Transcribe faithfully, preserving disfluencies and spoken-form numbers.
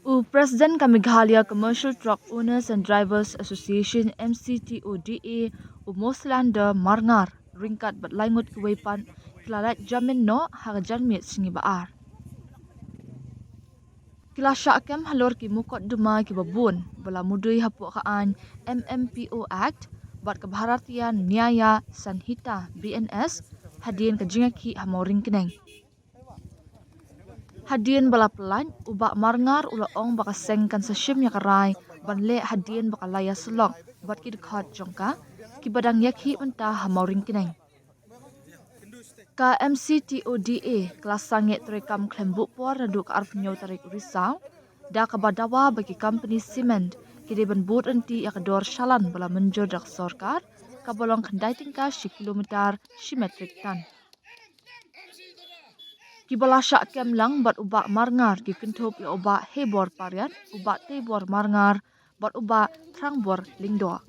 U President ka Meghalaya Commercial Truck Owners and Drivers Association, M C T O D A, u Moslander Marngar, ryngkat bad lai ngut kiwei pat, ki la lait jamin noh ha ka janmiet sngi ba ar. Ki la shah kem halor ki mukotduma kiba bun ba la mudui hapoh ka aiñ M M P O Act bad ka Bharatiya Nyaya Sanhita, B N S, hadien ka jingïakhih ha Mawryngkneng. Hadien ba la pyllait, u Bah Marngar u la ong ba ka seng kan sa shim ïa ka rai ban leh hadien ba ka la ïasyllok bad ki dkhot jong ka kiba dang ïakhih mynta ha Mawryngkneng. Ka M C T O D A ka la sangeh treikam khlem buh por naduh ka arphew hynñiew tarik u Risaw, da kaba dawa ba ki company cement ki dei ban bud ryntih ïa ka dor shalan ba la mynjur da ka sorkar, kaba long khyndai tyngka shi kilometer shi metric ton. Kiba la shah kem lang bad u Bah Marngar ki kynthup ïa u Bah Hebor Pariat, u Bah Tebor Marngar bad u Bah Thrangbor Lyngdoh.